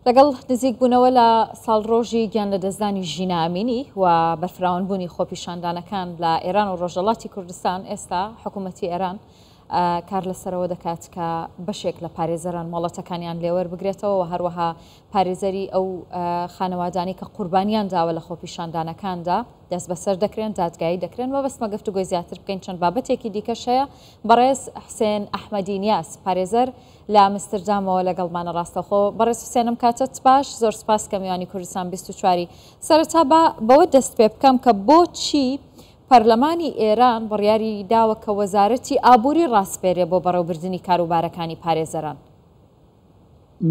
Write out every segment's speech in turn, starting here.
لەگەڵ نزیکبوونەوە لە ساڵڕۆژی گیانلەدەستدانی ژینا ئەمینی و بەرفراوانبوونی خۆپیشاندانەکان لە ئێران و ڕۆژهەڵاتی کوردستان، ئێستا حکوومەتی ئێران کار لەسەرەوە دەکات کە بەشێک لە پارێزەران مۆڵەتەکانیان لێوەربگرێتەوە و هەروەها پارێزەری ئەو خانەوادانەی کە قوربانیان داوە لە خۆپیشاندانەکاندا دەستبەسەر دەکرێن، دادگایی دەکرێن. مەبەستمە گفتوگۆی زیاتر بکەین، چەند بابەتێکی دیکەش هەیە. بەڕێز حوسێن ئەحمەدی نیاز، پارێزەر لە ئەمستردامەوە لەگەڵمانە ڕاستەوخۆ. بەڕێز حوسێن ئەم کاتەت باش، زۆر سپاس کە میوانی کوردستان 24 ی. سەرەتا با بەوە دەست پێ بکەم کە بۆچی پەرلەمانی ئێران بڕیاری داوە کە وەزارەتی ئابووری ڕاسپێرێ بۆ بەڕێوبردنی کاروبارەکانی پارێزەران؟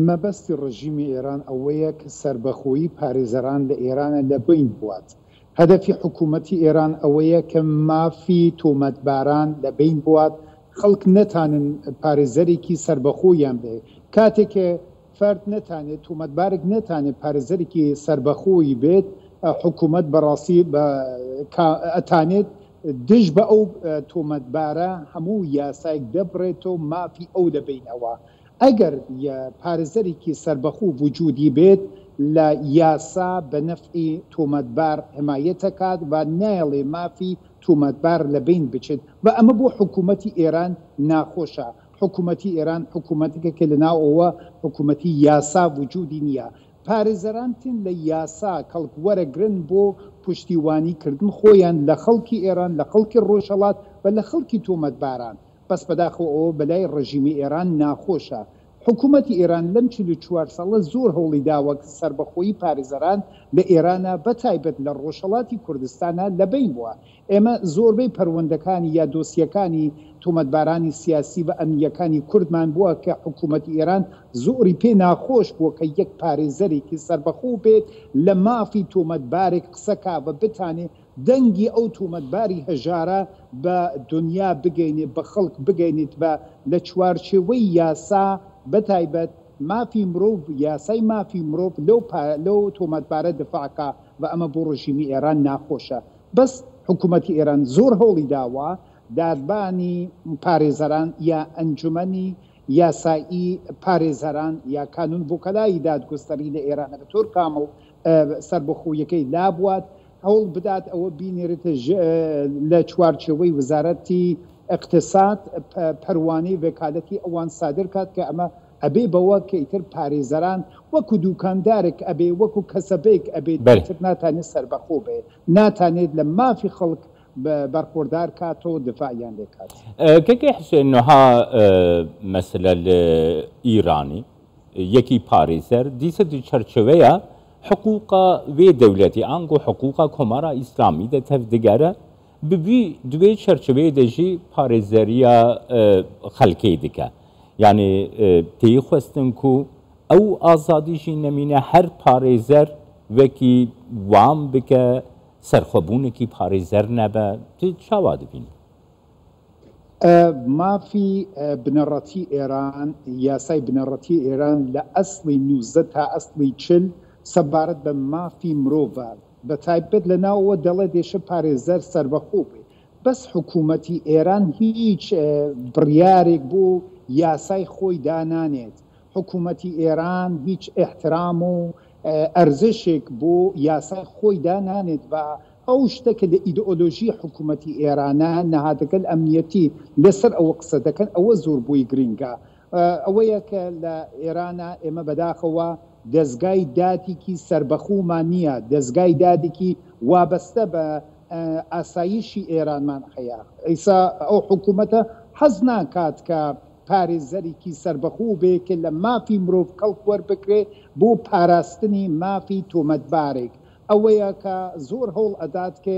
مەبەستی ڕژیمی ئێران ئەوەیە کە سەربەخۆیی پارێزەران لە ئێرانە لە بەین بوات. هەدەفی حکوومەتی ئێران ئەوەیە کە مافی تۆمەتباران لە بەین بوات، خەڵک نەتانن پارێزەرێکی سەربەخۆیان بێ. کاتێک کە فەرد نەتانێت، تۆمەتبارێک نەتانێت پارێزەرێکی سەربەخۆی بێت، حکوومەت بەڕاستی بە ئەتانێت دژ بە ئەو تۆمەتبارە هەموو یاسایەک دەبڕێتەوە مافی ئەو لە بەینەوە. ئەگەر پارێزەرێکی سەربەخو وجودی بێت لە یاسا بە نەفعی تۆمەتبار حمایەتەکات و نایەڵێ مافی تومەتبار لە بەین بچێت و ئەمە بۆ حکومەتی ئێران ناخۆشە حکومەتی ئێران حکومەتێکە کە لە ناوەوە حکومەتی یاسا وجودی نیە پارێزەران تێن لە یاسا کەڵک وەرەگرن بۆ پشتیوانی کردن خۆیان لە خەڵکی ئێران لە خەڵکی ڕۆژهەڵات و لە خەڵکی تۆمەتباران بەس بەداخەوە ئەوە بەلای ڕژیمی ئێران ناخۆشە. حکوومەتی ئێران لەم 44 ساڵە زۆر هەوڵی داوە کە سەربەخۆیی پارێزەران لە ئێرانە بە تایبەت لە ڕۆژهەڵاتی کوردستانە لە بەین بووە. ئێمە زۆربەی پەروەندەکانی یا دۆسیەکانی تۆمەتبارانی سیاسی و ئەمنییەکانی کوردمان بووە کە حکوومەتی ئێران زۆری پێ ناخۆش بووە کە یەک پارێزەرێکی سەربەخۆ بێت لە مافی تۆمەتبارێک قسە کا و بتانێ دەنگی ئەو تۆمەتباری هەژارە بە دونیا بگەینێ، بە خەڵک بگەینێت بە لە چوارچێوەی یاسا بە تایبەت مافی مرۆڤ، یاسای مافی مرۆڤ لەو لەو تۆمەتبارە دفاع کا و ئەمە بۆ ڕژیمی ئێران ناخۆشە. بەس حکوومەتی ئێران زۆر هەوڵی داوە دادبانی پارێزەران یا ئەنجومەنی یاسایی پارێزەران یا کانون ڤوکەلای دادگوستەری لە ئێرانە بە تۆر کامڵ سەربەخۆییەکەی لابوات، هەوڵ بدات ئەوە بینێرێتە لە چوارچێوەی وزارەتی ئیقتساد پەروانەی وەکالەتی ئەوان سادر کات کە ئەمە ئەبێ بەوە کە ئیتر پارێزەران وەکو دوکاندارێک ئەبێ وەکو کەسەبەیەک ئەبێت ئیتر ناتانێت سەربەخۆ بێ ناتانێت لە مافی خەڵک بەرخۆردار کات و دفاعیان لێ کات. کەکەی حوسێن نها مەسلە لە ئیرانی یەکی پارێزەر دیسە di çerçeveya hiqûqa vê dewletê ango hiqûqa Komara Îslamî de tev digere bi vî di wê çerçeveyê de jî parêzeriya xelkê dike. Yanî tê xwestin ku ew azadî jî nemîne her parêzer wekî wan bike serxwebûnekî parêzer nebe tu çawa dibînî؟ مافی بنەڕەتی ئێران، یاسای بنەڕەتی ئێران لە ئەسڵی 19 تا ئەسڵی 40 سەبارەت بە مافی مرۆڤە، بە تایبەت لە ناوەوە دەڵێ دێشە پارێزەر سەربەخۆ بێ، بەس حکوومەتی ئێران هیچ بڕیارێک بۆ یاسای خۆی دانانێت، حکوومەتی ئێران هیچ ئیحترام و ئەرزشێک بۆ یاسای خۆی دانانێت و ئەو شتە کە لە ئیدئۆلۆژی حکوومەتی ئێرانە نەهادەکەل ئەمنیەتی لەسەر ئەوە قسە دەکەن ئەوە زۆر بۆی گرینگە ئەوەیە کە لە ئێرانە ئێمە بەداخەوە دەزگای دادیکی سەربەخومان نییە دەزگای دادیکی وابەستە بە ئاسایشی ئێرانمان هەیە ئیسا ئەو حکوومەتە حەز ناکات کە پارێزەرێکی سەربەخۆ بێ کە لە مافی مرۆڤ کەڵک وەربگرێ بۆ پاراستنی مافی تۆمەتبارێک ئەوەیە کە زۆر هەوڵ ئەدات کە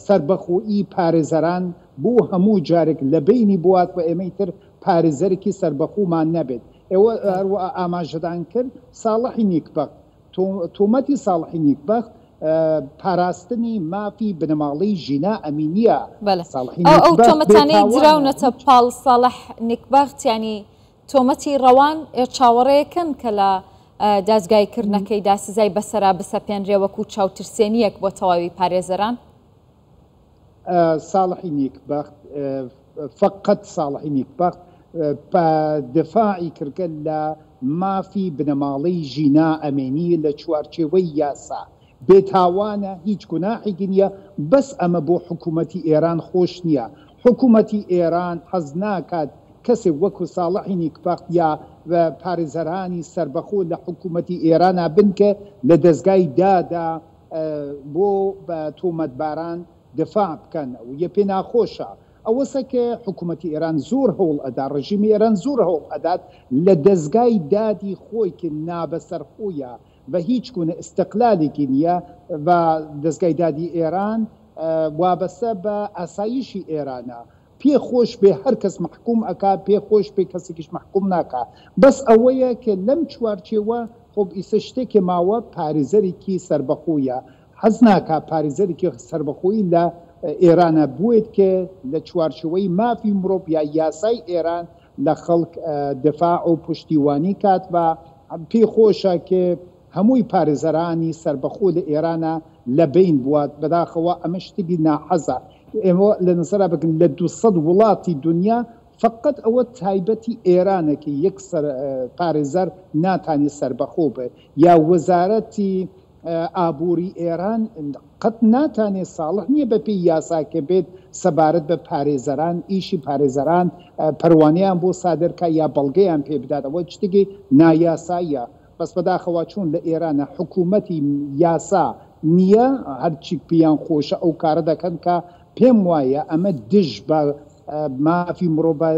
سەربەخۆیی پارێزەران بۆ هەموو جارێک لە بەینی بوات و ئێمەی تر پارێزەرێکی سەربەخۆمان نەبێت. ئێوە هەروەها ئاماژەتان کرد ساڵحی نیکبەخت، تۆمەتی ساڵحی نیکبەخت پاراستنی مافی بنەماڵەی ژینا ئەمینییە. بەڵێ ساڵحی ئەو ئەو نیکبەخت تۆمەتانەی بێتاوانە. دراونەتە پاڵ ساڵح نیکبەخت یانی تۆمەتی ڕەوان ئێ چاوەڕێکەن کە لە دادگایی کردنەکەیدا سزای بەسەرا بسەپێنرێ وەکو چاوترسێنییەک بۆ تەواوی پارێزەران؟ ساڵحی نیکبەخت فەقەت ساڵحی نیکبەخت دفاعی کردگە لە مافی بنەماڵەی ژینا ئەمینی لە چوارچێوەی یاسا بێتاوانە هیچ گوناحێکی نیە بەس ئەمە بۆ حکومەتی ئێران خۆش نیە حکومەتی ئێران حەز ناکات کەسێک وەکو ساڵحی نیکبەخت یا پارێزەرانی سەربەخۆ لە حکومەتی ئێرانا بن کە لە دەزگای دادا بۆ تۆمەتباران دفاع بکەن و یە پێ ناخۆشە ئەوەسە کە حکومەتی ئێران زۆر هەوڵ ئەدا ڕژیمی ئێران زۆر هەوڵ ئەدات لە دەزگای دادی خۆی کە نابەسەرخۆیە و هیچ گونە ئیستقلالێکی نییە و دەزگای دادی ئێران وابەستە بە ئاسایشی ئێرانە پێ خۆش بێ هەر کەس مەحکوم ئەکا پێ خۆش بێ کەسێکیش مەحکوم ناکا بەس ئەوەیە کە لەم چوارچێوە خۆب ئیسە شتێکێ ماوە پارێزەرێکی سەربەخۆیە حەز ناکا پارێزەرێکی سەربەخۆی لە ئێرانە بوێت کە لە چوارچێوەی مافی مرۆڤ یا یاسای ئێران لە خەڵک دفاع و پشتیوانی کات و پێی خۆشە کە هەمووی پارێزەرانی سەربەخۆ لە ئێرانە لە بەین بوات بەداخەوە ئەمە شتێکی ناحەزە ئێوە لە نەزەرا بگرن لە 200 وڵاتی دونیا فەقەت ئەوە تایبەتی ئێرانە کە یەک سەر پارێزەر ناتانێ سەربەخۆ بێ یا وەزارەتی ئابووری ئێران قەت ناتانێ ساڵح نییە بە پێی یاسا کە بێت سەبارەت بە پارێزەران ئیشی پارێزەران پەروانەیان بۆ سادر کا یا بەڵگەیان پێ بدات ئەوە شتێکی نایاساییە بەس بەداخەوە چون لە ئێرانە حکوومەتی یاسا نییە هەرچی پێیان خۆشە ئەو کارە دەکەن کە پێم وایە ئەمە دژ بە مافی مرۆڤە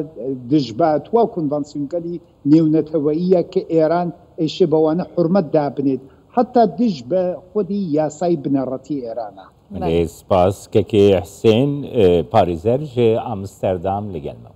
دژ بە تواو کونڤانسیونگەلی نێونەتەوەییە کە ئێران ئەیشێ بەوانە حورمەت دابنێت حەتا دژ بە خودی یاسای بنەڕەتی ئێرانە. بەلێ سپاس کەکێ حسێن پارێزەر ژ ئامستەردام لەگەل مە.